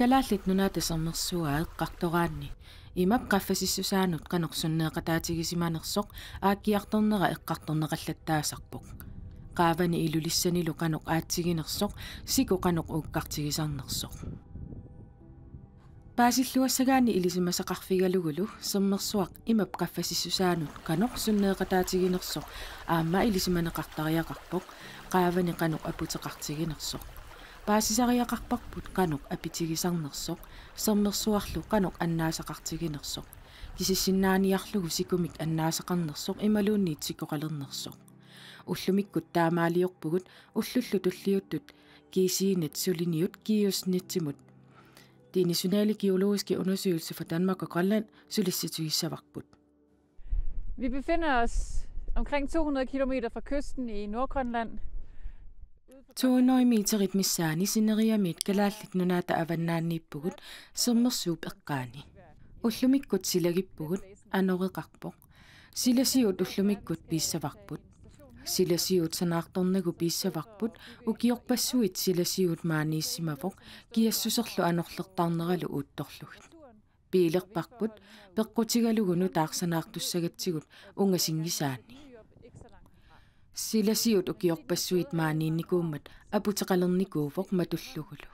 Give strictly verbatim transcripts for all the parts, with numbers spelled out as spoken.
Kalaallit Nunaata Sermersuaa eqqartoraanni imap qaffasissusaanut qanoq sunneeqataatigisimanersoq aakkiartornera eqqartorneqallattaasarpoq. Qaavani Ilulissanilu qanoq aatsiginersoq, siku qanoq uukkartigisarnersoq. Paasilluassagaanni ilisimasaqarfigalugulu Sermersuaq imap qaffasissusaanut qanoq sunneeqataatiginersoq aamma ilisimaneqartariaqarpoq, qaavani qanoq aputeqartiginersoq. Paasisariaqarparput qanoq apitigisarnersoq, Sermersuarlu qanoq annaasaqartiginersoq, kisissinnaaniarlugu sikumik annaasaqarnersoq imaluunniit sikkoqalernersoq. Ullumikkut taamaaliorpugut ullullu tulliuttut G C-net suliniut GEUS-netimut. De Nationale Geologiske Undersøgelse for Danmark og Grønland sulissutigissavarput. Vi befinder os omkring to hundrede kilometer fra kysten i Nordgrønland. To hundrede meterit missaani sineriammiit Kalaallit Nunaata avannaaniippugut Sermersuup eqqaani. Ullumikkut silagippugut, anoreqarpoq. Silasiut ullumikkut piissavarput. Silasiut sanaartornagu piissavarput, ukiorpassuit silasiut maaniissimavoq, kiassuserlu anorlertarneralu uuttorlugit. Biilerparput, peqqutigalugu nutaaq sanaartussagatsigu ungasinngisaanni. Silasiut ukiorpassuit maaniinnikuummat aputeqalernikuuvoq matullugulu.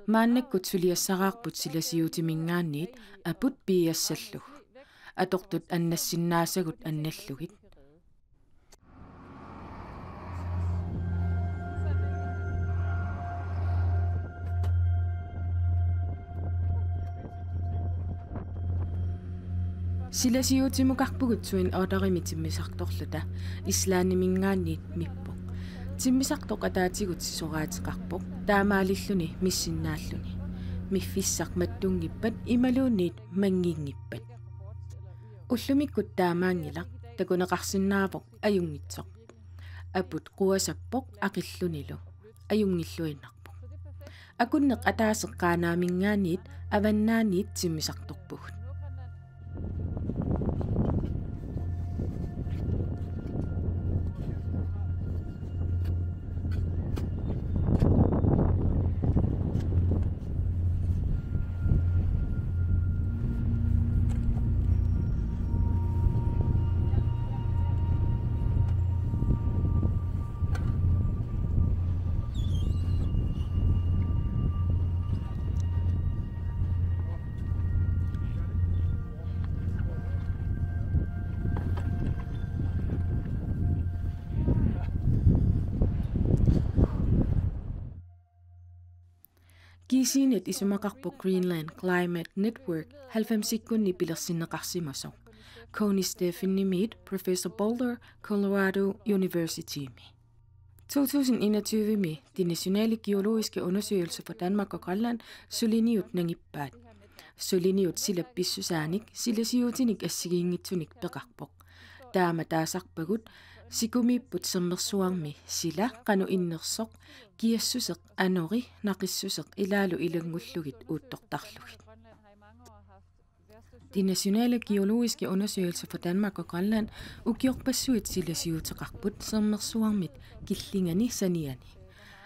Maannakkut suliassaraarput silasiutiminngaanniit aput piiassallugu. Atortut annassinnaasagut annallugit. Silasiutimukarpugut Twin Otterimi timmisartorluta, Islandiminngaanniit mippoq. Timmisartoq ataatigut sisoraateqarpoq, taamaalilluni missinnaalluni. Miffissaq mattunngippat imaluunniit mannginngippat. Ullumikkut taamaanngilaq, takuneqarsinnaavoq ajunngitsoq. Aput quasappoq aqillunilu. Ajunngilluinnarpoq. Akunneq ataaseq Qaanaaminngaanniit avannaaniit timmisartorpugut. G C-net isumaqarpoq Greenland Climate Network halvfemsikkunni pilersinneqarsimasoq, Connie Steffenimit Professor Boulder Colorado Universitymi. To tusind enogtyve-mi De Nationale Geologiske Undersøgelse for Danmark og Grønland suliniut nangippaat. Suliniut silap pissusaanik silasiutinik assigiinngitsunik peqarpoq. Taama taasarpagut sikumiipput Sermersuarmi sila qanoq innersoq, kiassuseq, anori, naqissuseq ilaalu ilanngullugit uuttortarlugit. De Nationale Geologiske Undersøgelse for Danmark og Grønland ukiorpassuit silasiuteqarput Sermersuarmit killingani saniani.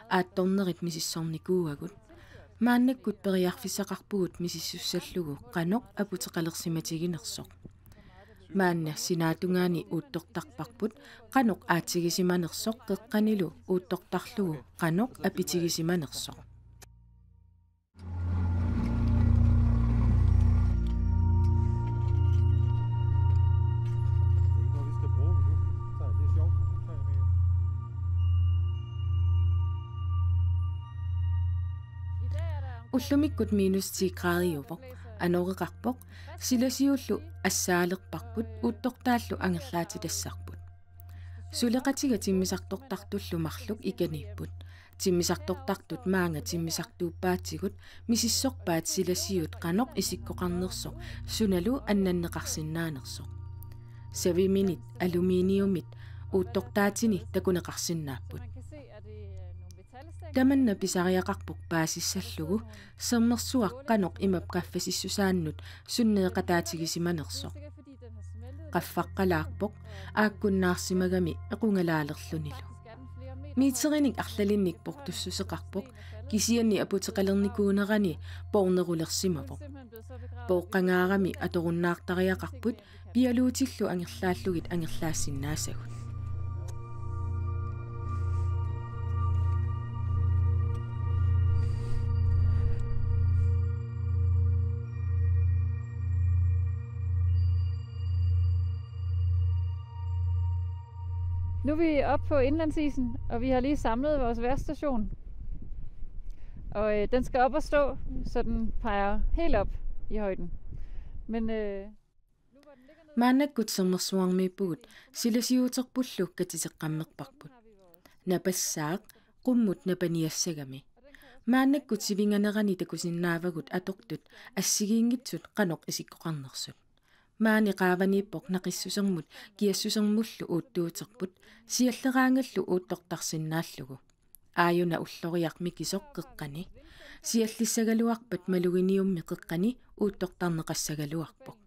Aattornerit misissornikuuagut. Maannakkut periarfissaqarpugut misissussallugu qanoq aputeqalersimatiginersoq. Maanna sinaatungaani uuttortarparput qanoq aatsigisimanersoq qeqqanilu uuttortarlugu qanoq apitigisimanersoq. Ullumikkut minus ti graadiuvoq, anoreqarpoq, silasiullu assaalerparput uuttortaallu angerlaatitassarput. Suleqatiga timmisartortartullu marluk ikaniipput. Timmisartortartut maanga timmisartuuppaatigut misissorpaat silasiut qanoq isikkoqarnersoq sunalu annanneqarsinnaanersoq. Saviminit aluminiumit uuttortaatini takuneqarsinnaapput. Tamanna pisariaqarpoq paasissallugu Sermersuaq qanoq imap qaffasissusaannut sunneeqataatigisimanersoq. Qaffaqqalaarpoq aakkunnaarsimagami equngalaalerlunilu. Meterinik arlalinnik portussuseqarpoq, kisianni aputeqalernikuunerani poornerulersimavoq. Pooqqangaarami atorunnaartariaqarput pialuutillu angerlaallugit angerlaassinnaasagut. Nu er vi oppe på indlandsisen, og vi har lige samlet vores vejrstation. Og øh, den skal op og stå, så den peger helt op i højden. Men øh, Maannakkut sermersuarmiippugut, silasiuuterpullu katiteqqammerparput. Napassaaq qummut napaniassagami. Maannakkut sivinganerani takusinnaavagut atortut assigiinngitsut qanoq isikkoqarnersut. Maani qaavaniippoq naqissusermut kiassusermullu uuttuuterput, sialleraangallu uuttortarsinnaallugu. Aajuna ulloriaq Mikisoq qeqqani. Siallissagaluarpat Maluginiummi qeqqani uuttortarneqassagaluarpoq.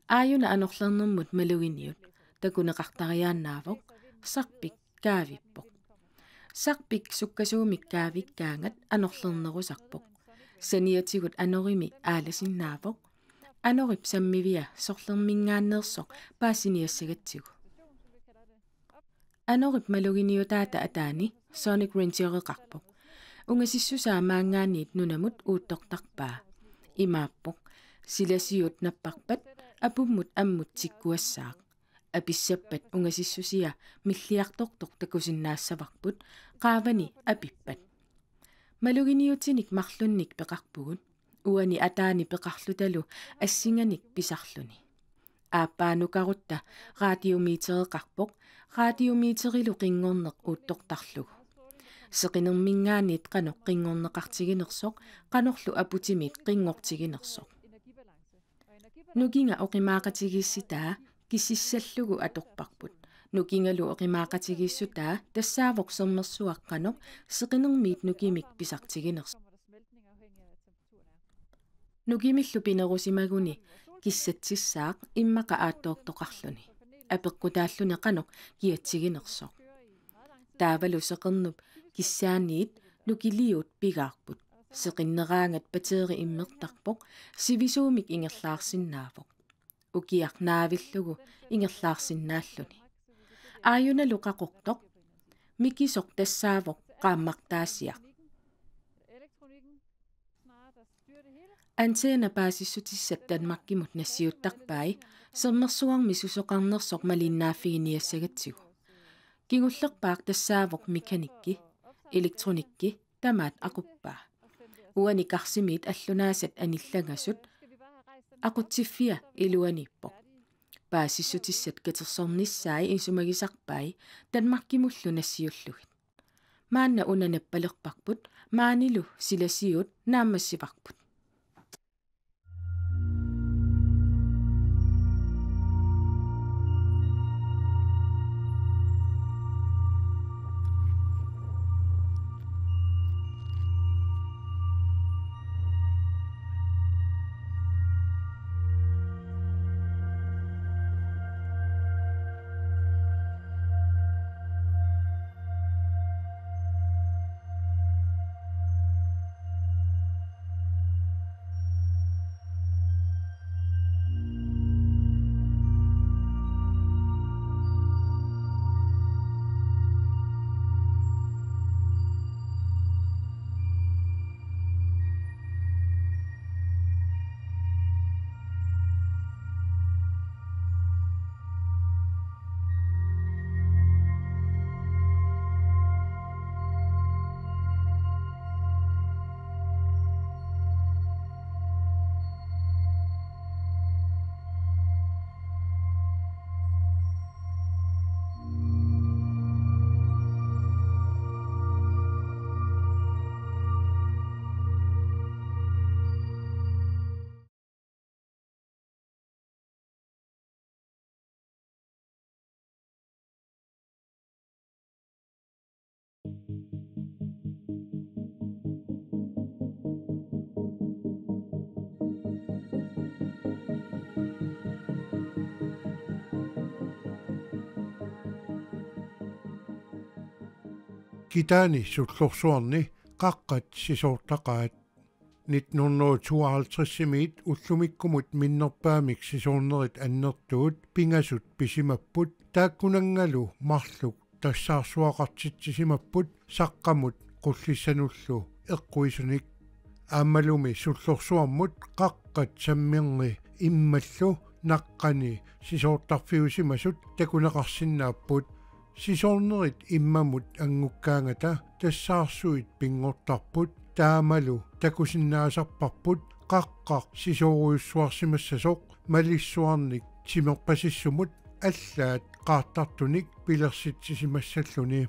Aajuna anorlernermut Maluginiut takuneqartariaannaavoq, Sarpik kaavippoq. Sarpik sukkasuumik kaavikkaangat anorlernerusarpoq. Saniatigut Anorimi aalasinnaavoq. Anorip sammivia sorlerminngaanneersoq paasiniassagatsigu. Anorip Maluginiutaata ataani Sonic Rangereqarpoq. Ungasissusaa maanngaanniit nunamut uuttortarpaa. Imaappoq: Silasiut napparpat apummut ammut tikkuassaaq. Apissappat ungasissusia milliartortoq takusinnaassavarput, qaavani apippat. Maluginiutinik marlunnik peqarpugut, uani ataani peqarlutalu assinganik pisarluni. Aappaanukarutta radiometereqarpoq, radiometerilu qinngorneq uuttortarlugu. Seqinerminngaanniit qanoq qinngorneqartiginersoq, qanorlu aputimiit qinngortiginersoq. Nukinga oqimaaqatigiissitaa kississallugu atorparput. Nukingalu oqimaaqatigiissutaa tassaavoq sermersuaq qanoq seqinermiit nukimik pisartiginersoq. Nukimillu pinerusimaguni kissatsissaaq immaqa aattoortoqarluni. Apeqqutaalluni qanoq kiatsiginersoq. Taavalu seqernup kissaaniit nukiliut pigaarput. Seqinneraangat bateri immertarpoq, sivisuumik ingerlaarsinnaavoq. Ukiaq naavillugu ingerlaarsinnaalluni. Aajunalu qaqortoq, Mikisoq tassaavoq qaammartaasiaq. Antenna paasissutissat Danmarkimut nassiuttarpai, sermersuarmi susoqarnersoq malinnaaffiginiassagatsigu. Kingullerpaaq tassaavoq mekanikki, elektronikki, tamaat aquppaa. Uani karsimiit allunaasat anillangasut aqutsiffia iluaniippoq. Paasissutissat katersornissai isumagisarpai Danmarkimullu nassiullugit. Maanna una nappalerparput, maanilu silasiut naammassivarput. Kitaani sullorsuarni qaqqat sisoortaqaat. Nitten hundrede tooghalvtredsimiit ullumikkumut minnerpaamik sisoornerit annertuut pingasut pisimapput, taakkunanngalu marluk tassaarsuaqartitsisimapput saqqamut qullissanullu eqquisunik. Aammalumi sullorsuarmut qaqqat samminni immallu naqqani sisoortarfiusimasut takuneqarsinnaapput. Sisoornerit immamut angukkaangata tassaarsuit pinngortarput, taamalu takusinnaasarparput qaqqaq sisoorujussuarsimassasoq malissuarnik timerpasissumut allaat qaartartunik pilersitsisimassalluni.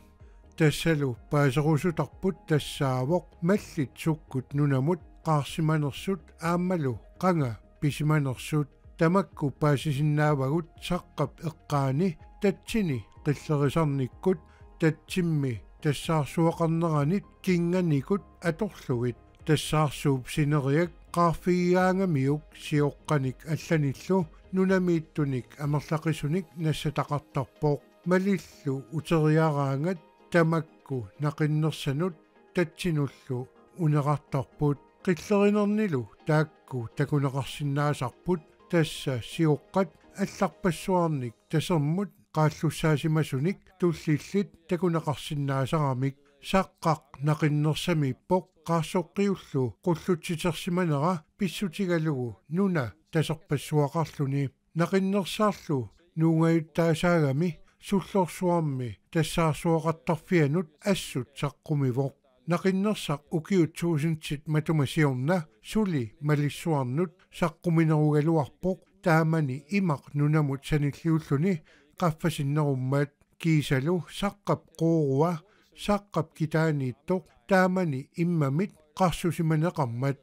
Tassalu paaserusutarput tassaavoq mallit sukkut nunamut qaarsimanersut aammalu qanga pisimanersut. Tamakku paasisinnaavagut saqqap eqqaani tatsini qillerisarnikkut tatsimmi tassaarsuaqarneranit kinganikut atorlugit. Tassaarsuup sineriak qaarfigigaangamiuk sioqqanik allanillu nunamiittunik amerlaqisunik nassataqartarpoq. Malillu uteriaraangat tamakku naqinnersanut tatsinullu unerartarput. Qillerinernilu taakku takuneqarsinnaasarput, tassa sioqqat allarpassuarnik tasermut qaallussaasimasunik tullillit takuneqarsinnaasaramik. Saqqaq naqinnersamiippoq qaarsoqqiullu qullutsitersimanera pissutigalugu nuna taserpassuaqarluni. Naqinnersaarlu nuungajuttaasaagami sullorsuarmi tassaarsuaqartarfianut assut saqqumivoq. Naqinnersaq ukiut tuusintit matuma siorna suli malissuarnut saqquminerugaluarpoq, taamani imaq nunamut sanilliulluni qaffasinnerummat. Kiisalu saqqap qoorua, saqqap kitaaniittoq taamani immamit qarsusimaneqarmat.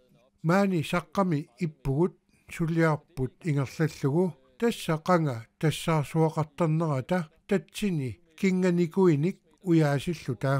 Maani saqqami ippugut suliarput ingerlallugu, tassa qanga tassaarsuaqartarnerata tatsini kinganikuinik ujaasilluta.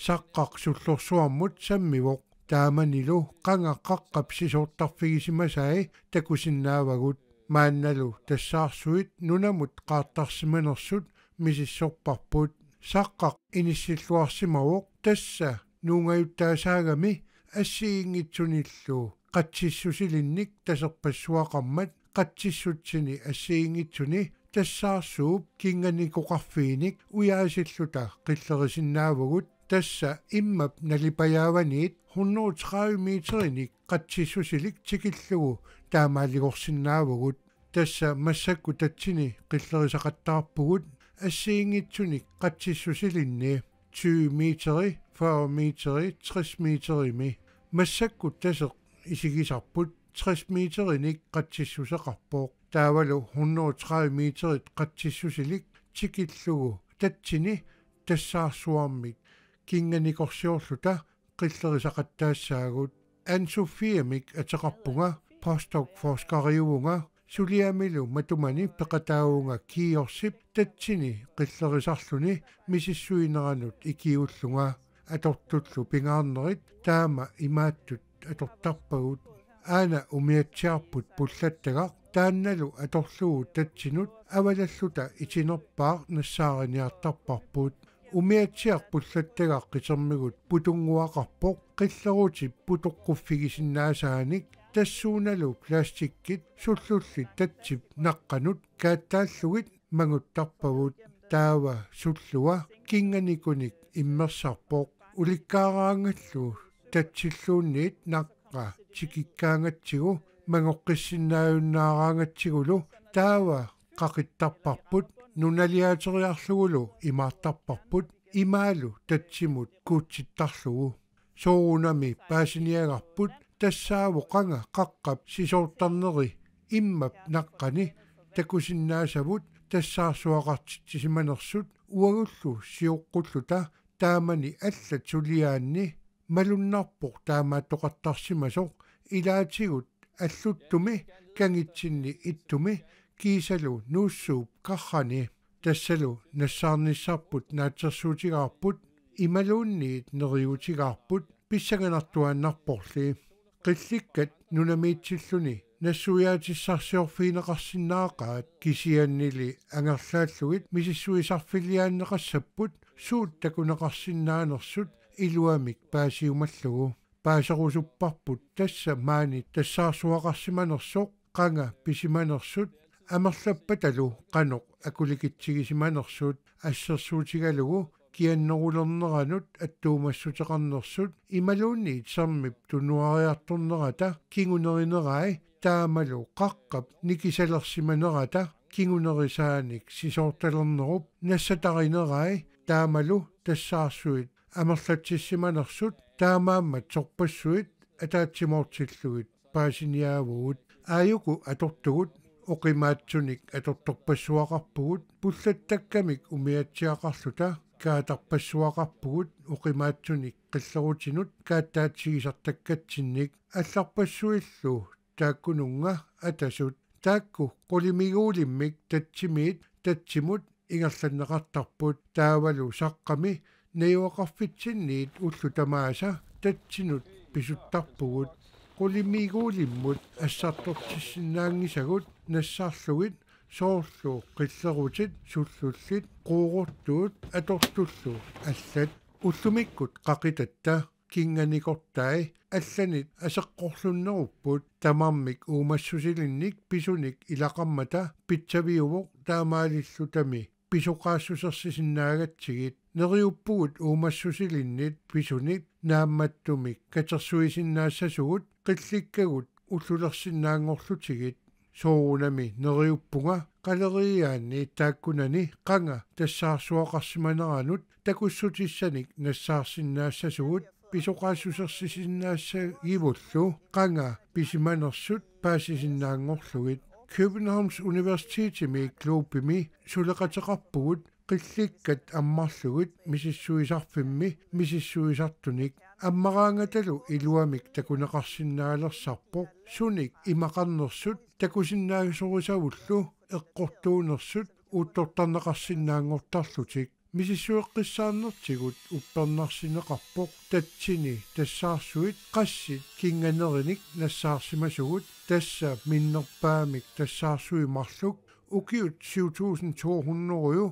Saqqaq sullorsuarmut sammivoq, taamanilu qanga qaqqap sisoortarfigisimasai takusinnaavagut. Maannalu tassaarsuit nunamut qaartarsimanersut misissorparput. Saqqaq inissilluarsimavoq, tassa nuungajuttaasaagami assigiinngitsunillu qatsissusilinnik taserpassuaqarmat, qatsissutsini assigiinngitsuni tassaarsuup kinganikoqarfiinik ujaasilluta qillerisinnaavugut. Tassa immap nalipajaavaniit hundrede tredive meterinik qatsissusilik tikillugu taamaaligorsinnaavugut. Tassa massakkut tatsini qillerisaqattaarpugut assigiinngitsunik qatsissusilinni tyve meteri, fyrre meteri, tres meterimi. Massakkut taseq isigisarput tres meterinik qatsissuseqarpoq. Taavalu hundrede tredive meterit qatsissusilik tikillugu tatsini tassaarsuarmik kinganikorsiorluta qillerisaqattaassaagut. Anne Sophiemik ateqarpunga, postdoc-forskeriuvunga, suliamilu matumani peqataavunga Kiirsip tatsini qillerisarluni misissuineranut ikiuullunga. Atortullu pingaarnerit taama imaattut atortarpagut. Aana umiatsiarput pullattagaq taannalu atorlugu tatsinut avalalluta itinerpaaq nassaariniartarparput. Umiatsiaq pullattagaq qitermigut putunnguaqarpoq qillerutip putoqquffigisinnaasaanik, tassuunalu plastikkit sullullit tatsip naqqanut kaattaallugit manguttarpavut. Taava sullua kinganikunik immersarpoq. Ulikkaaraangallu tatsilluunniit naqqa tikikkaangatsigu mangoqqissinnaajunnaaraangatsigulu taava qaqittarparput, nunaliaateriarlugulu imaartarparput, imaalu tatsimut kuutsittarlugu. Soorunami paasiniagarput tassaavoq qanga qaqqap sisoortarneri immap naqqani takusinnaasavut tassaarsuaqartitsisimanersut uagullu sioqqulluta taamani allat suliaanni. Malunnarpoq taamaattoqartarsimasoq ilaatigut Alluttumi, Kangitsinni Ittumi kiisalu Nuussuup Karrani. Tassalu nassaarnissarput naatsorsuutigaarput imaluunniit neriuutigaarput pissanganartuaannarporli. Qillikkat nunamiitsilluni nassuiaatissarsiorfigineqarsinnaaqaat, kisiannili angerlaallugit misissuisarfiliaanneqassapput suut takuneqarsinnaanersut iluamik paasiumallugu. Paaserusupparput tassa maani tassaarsuaqarsimanersoq qanga pisimanersut amerlappatalu qanoq akulikitsigisimanersut, assersuutigalugu kiannerulerneranut attuumassuteqarnersut imaluunniit sermip tunuariartornerata kingunerinerai taamalu qaqqap nikisalersimanerata kingunerisaanik sisoortalernerup nassatarinerai taamalu tassaarsuit amerlatsissimanersut taamaammat sorpassuit ataatsimoortillugit paasiniaavugut. Aajuku atortugut oqimaatsunik atortorpassuaqarpugut, pullattakkamik umiatsiaqarluta kaatarpassuaqarpugut oqimaatsunik qillerutinut kaattaatsigisartakkatsinnik. Allarpassuillu taakkununnga atasut, taakku qulimiguulimmik tatsimiit tatsimut ingerlanneqartarput, taavalu saqqami najugaqarfitsinniit ullut tamaasa tatsinut pisuttarpugut. Qulimiguulimmut assartortissinnaanngisagut nassarlugit, soorlu qillerutit, sullullit, quurortuut atortullu allat. Ullumikkut qaqitatta kinganikortai allanit aseqqorlunnerupput, tamarmik uumassusilinnik pisunik ilaqarmata pitsaviuvoq, taamaalillutami pisoqaassusersisinnaagatsigit. Neriuppugut uumassusilinnit pisunit naammattumik katersuisinnaassasugut qillikkagut ullulersinnaanngorlutigit. Soorunami neriuppunga qaleriiaanni taakkunani qanga tassaarsuaqarsimaneranut takussutissanik nassaarsinnaassasugut pisoqaassusersisinnaassagivullu qanga pisimanersut paasisinnaanngorlugit. Københavns Universitetimi Globemi suleqateqarpugut qillikkat ammarlugit misissuisarfimmi misissuisartunik. Ammaraangatalu iluamik takuneqarsinnaalersarpoq sunik imaqarnersut takusinnaasorisavullu eqqortuunersut uuttortarneqarsinnaanngortarlutik. Misissueqqissaarnertigut uppernarsineqarpoq tatsini tassaarsuit qassit kinganerinik nassaarsimasugut, tassa minnerpaamik tassaarsuit marluk ukiut syv tusind to hundrede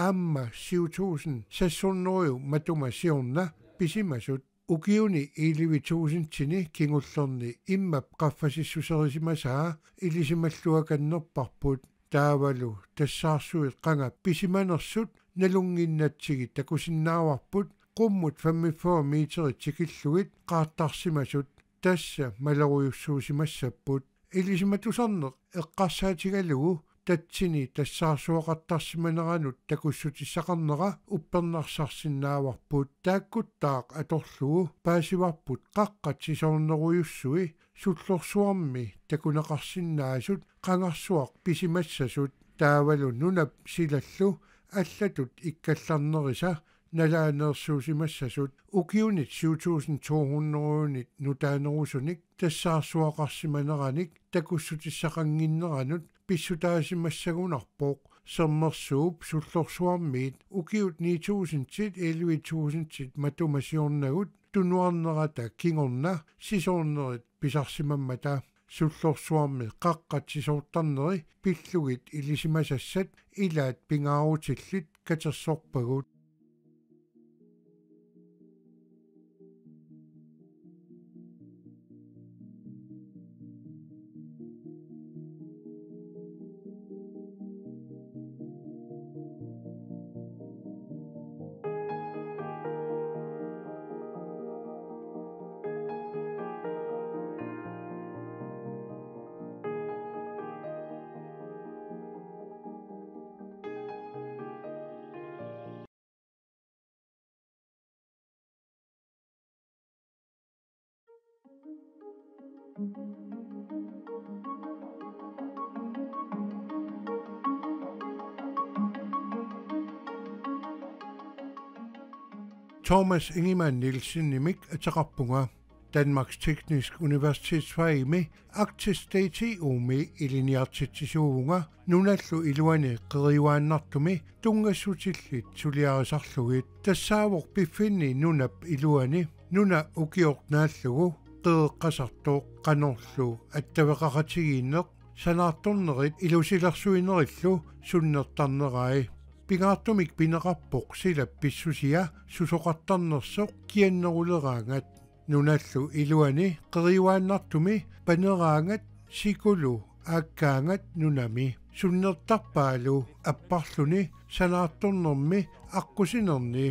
aamma syv tusind seks hundrede matuma siorna pisimasut. Ukiuni elleve tusindini kingullerni immap qaffasissuserisimasaa ilisimalluakannerparput. Taavalu tassaarsuit qanga pisimanersut nalunnginnatsigit takusinnaavarput, qummut femogfyrre meterit tikillugit qaartarsimasut, tassa malerujussuusimassapput. Ilisimatusarneq eqqarsaatigalugu tatsini tassaarsuaqartarsimaneranut takussutissaqarnera uppernarsarsinnaavarput. Taakkuttaaq atorlugu paasivarput qaqqat sisoornerujussui sullorsuarmi takuneqarsinnaasut qangarsuaq pisimassasut, taavalu nunap silallu allatut ikkallarnerisa nalaaneersuusimassasut. Ukiunit syv tusind to hundrede nutaanerusunik tassaarsuaqarsimaneranik takussutissaqannginneranut pissutaasimassagunarpoq. Sermersuup sullorsuarmiit ukiut ni tusindit elleve tusindit matuma siornagut tunuarnerata kingorna sisoornerit pisarsimammata. Sullorsuarmi qaqqat sisoortarneri pillugit ilisimasassat ilaat pingaarutillit katersorpagut. Thomas Ingemann Nielsenimik ateqarpunga. Danmarks Tekniske Universitetsfagimi Arktisk D T U-mi ilinniartitsisuuvunga nunallu iluani qeriuaannartumi tunngassutillit suliarisarlugit. Tassaavoq piffinni nunap iluani nuna ukioq naallugu qeqqasartoq qanorlu attaveqaqatigiinneq sanaartornerit ilusilersuinerillu sunnertarnerai. Pingaartumik pineqarpoq silap pissusia susoqartarnersoq kianneruleraangat. Nunallu iluani qeriuaannartumi paneraangat sikulu aakkaangat nunami. Sunnertarpaalu apparluni sanaartornermi aqqusinerni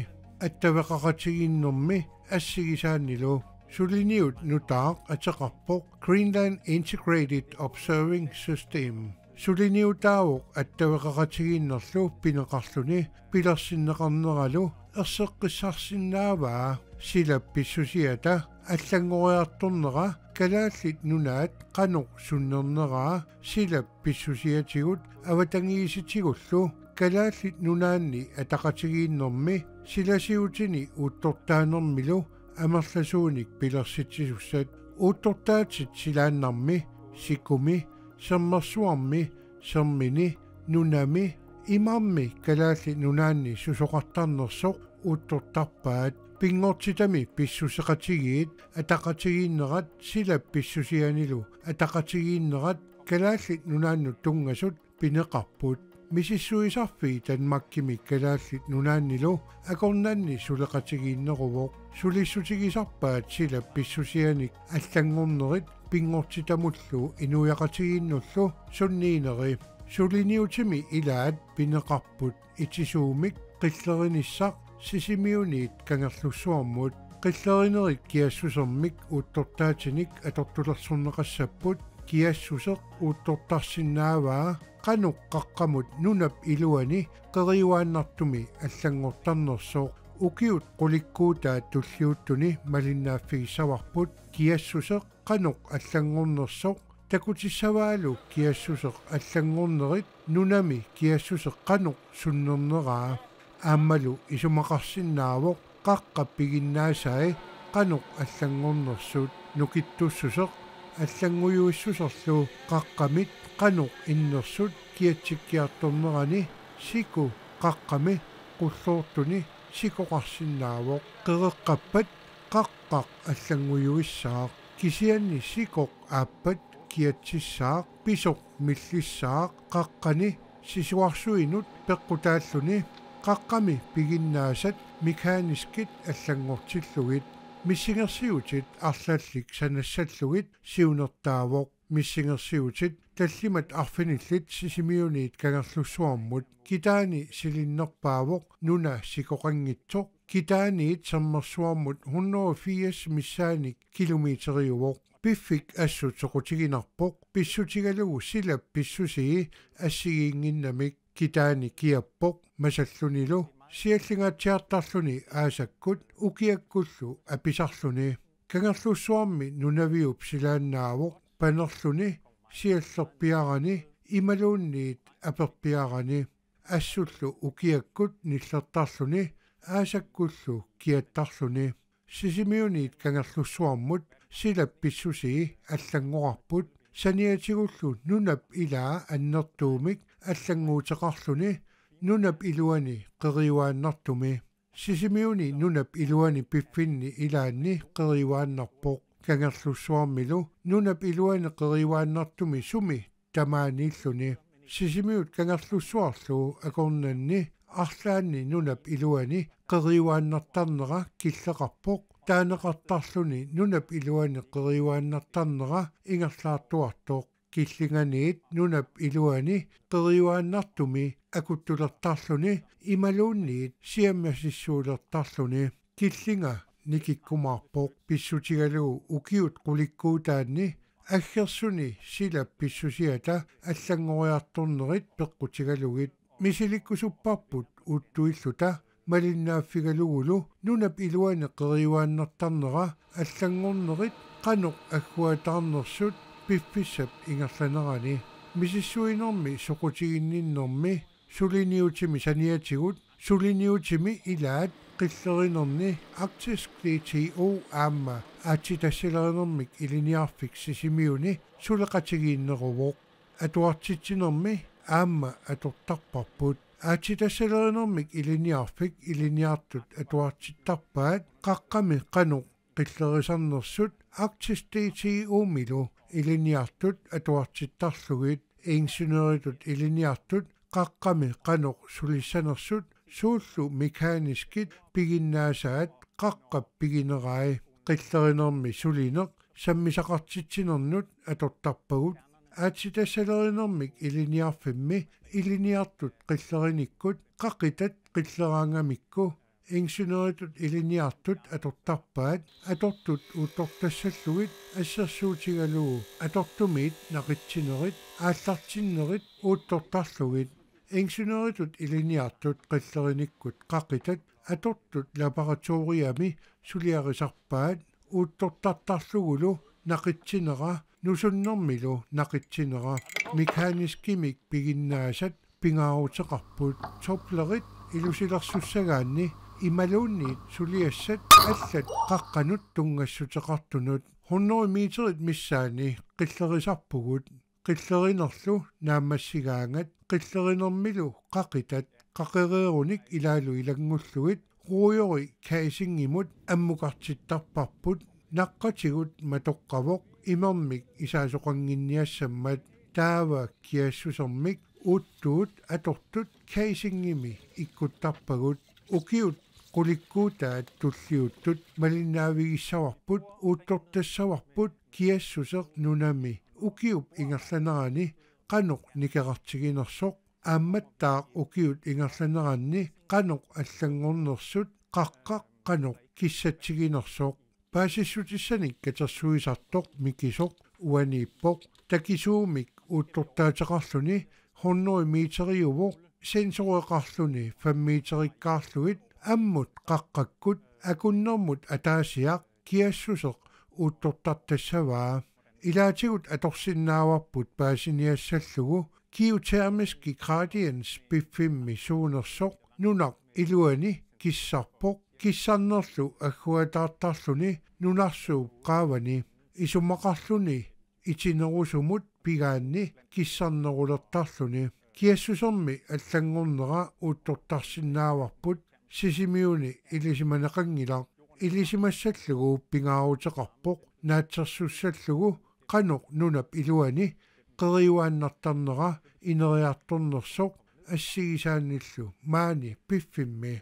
attaveqaqatigiinnermi assigisaannilu. Suliniut nutaaq ateqarpoq Greenland Integrated Observing System. Suliniutaavoq attaveqaqatigiinnerlu pineqarluni pilersinneqarneralu erseqqissarsinnaavaa silap pissusiata allanngoriartornera Kalaallit Nunaat qanoq sunnerneraa silap pissusiatigut avatangiisitigullu Kalaallit Nunaanni ataqatigiinnermi silasiutini uuttortaanermilu amerlasuunik pilersitsisussat. Uuttortaatit silaannarmi, sikumi, sermersuarmi, sermini, nunami, imarmi Kalaallit Nunaanni susoqartarnersoq uuttortarpaat. Pinngortitami pissuseqatigiit ataqatigiinnerat silap pissusianilu ataqatigiinnerat Kalaallit Nunaannut tunngasut pineqarput. Misissuisarfii Danmarkimi Kalaallit Nunaannilu akornanni suleqatigiinneruvoq. Sulissutigisarpaat silap pissusianik allanngornerit pinngortitamullu inuiaqatigiinnullu sunniineri. Suliniutimi ilaat pineqarput itisuumik qillerinissaq Sisimiuniit Kangerlussuarmut. Qillerinerit kiassusermik uuttortaatinik atortulersorneqassapput. Kiassuseq uuttortarsinnaavaa qanoq qaqqamut nunap iluani qeriuaannartumi allanngortarnersoq. Ukiut qulikkuutaat tulliuttuni malinnaaffigissavarput kiassuseq qanoq allanngornersoq, takutissavaalu kiassuseq allanngornerit nunami kiassuseq qanoq sunnerneraa. Aammalu isumaqarsinnaavoq qaqqap piginnaasai qanoq allanngornersut. Nukittussuseq allanngujuissuserlu qaqqamit qanoq innersut kiatsikkiartornerani siku qaqqami qulloortuni sikoqarsinnaavoq. Qereqqappat qaqqaq allanngujuissaaq, kisianni sikoq aappat kiatsissaaq, pisoq millissaaq qaqqani sisuarsuinut peqqutaalluni. Qaqqami piginnaasat mekaniskit allanngortillugit. Missingersiutit arlallit sanassallugit siunertaavoq. Missingersiutit tallimat arfinillit Sisimiuniit Kangerlussuarmut. Kitaani silinnerpaavoq nuna sikoqanngitsoq. Kitaaniit Sermersuarmut hundrede og firs missaanik kilometeriuvoq. Piffik assut soqutiginarpoq pissutigalugu silap pissusii assigiinnginnamik. Kitaani kiappoq masallunilu siallingaatsiartarluni aasakkut ukiakkullu apisarluni. Kangerlussuarmi nunaviup silaannaavoq panerluni siallerpiarani imaluunniit aperpiarani. Assullu ukiakkut nillertarluni aasakkullu kiattarluni. Sisimiuniit Kangerlussuarmut silap pissusii allanngorarput saniatigullu nunap ilaa annertuumik allannguuteqarluni nunap iluani qeriuaannartumi. Sisimiuni nunap iluani piffinni ilaanni qeriuaannarpoq. Kangerlussuarmilu nunap iluani qeriuaannartumi sumi tamaaniilluni. Sisimiut Kangerlussuarlu akornanni arlaanni nunap iluani qeriuaannartarnera killeqarpoq taaneqartarluni nunap iluani qeriuaannartarnera ingerlaartuartoq. Killinganiit nunap iluani qeriuaannartumi akuttulertarluni imaluunniit siammasissuulertarluni. Killinga nikikkumaarpoq pissutigalugu ukiut qulikkuutaanni aggersuni silap pissusiata allanngoriartornerit peqqutigalugit. Misilikkusupparput uuttuilluta malinnaaffigalugulu nunap iluani qeriuaannartarnera allanngornerit qanoq agguataarnersut piffissap ingerlanerani. Misissuinermi soqutiginninnermi suliniutimi saniatigut suliniutimi ilaat qillerinerni Arktisk D T O aamma aatsitassalerinermik ilinniarfik Sisimiuni suleqatigiinneruvoq. Atuartitsinermi aamma atortarparput. Aatsitassalerinermik ilinniarfik ilinniartut atuartittarpaat qaqqami qanoq qillerisarnersut Arktis D T U-milu ilinniartut atuartittarlugit. Ingeniøritut ilinniartut qaqqami qanoq sulissanersut suullu mekaniskit piginnaasaat qaqqap piginerai. Qillerinermi sulineq sammisaqartitsinernut atortarpagut. Aatsitassalerinermik ilinniarfimmi ilinniartut qillerinikkut qaqitat qilleraangamikku ingeniøritut ilinniartut atortarpaat atortut uuttortassallugit assersuutigalugu atortumiit naqitsinerit aallartinnerit uuttortarlugit. Ingeniøritut ilinniartut qillerinikkut qaqitat atortut laboratoriami suliarisarpaat uuttortartarlugulu naqitsinera nusunnermilu naqitsinera mekaniskimik piginnaasat pingaaruteqarput. Toplerit ilusilersussagaanni imaluunniit suliassat allat qaqqanut tunngassuteqartunut. Hundrede meterit missaanni qillerisarpugut. Qillerinerlu naammassigaangat qillerinermilu qaqitat qaqereerunik ilaalu ilanngullugit ruujori casingimut ammukartittarparput. Naqqatigut matoqqavoq imermik isaasoqannginniassammat. Taava kiassusermik uuttuut atortut casingimi ikkuttarpagut. Ukiut qulikkuutaat tulliuttut malinnaavigissavarput uuttortassavarput kiassuseq nunami ukiup ingerlanerani qanoq nikerartiginersoq. Aammattaaq ukiut ingerlaneranni qanoq allanngornersut qaqqaq qanoq kissatsiginersoq. Paasissutissanik katersuisartoq Mikisoq uaniippoq. Takisuumik uuttortaateqarluni hundrede meteriuvoq, sensoreqarluni fem meterikkaarlugit ammut qaqqakkut akunnermut ataasiaq kiassuseq uuttortartassavaa. Ilaatigut atorsinnaavarput paasiniassallugu geotermiske gradients piffimmi suunersoq nunap iluani kissarpoq, kissarnerlu agguataartarluni nunarsuup qaavani isumaqarluni itinerusumut pigaanni kissarnerulertarluni. Kiassusermi allanngornera uuttortarsinnaavarput Sisimiuni ilisimaneqanngilaq. Ilisimassallugu pingaaruteqarpoq naatsersussallugu qanoq nunap iluani qeriuaannartarnera ineriartornersoq assigisaanillu maani piffimmi.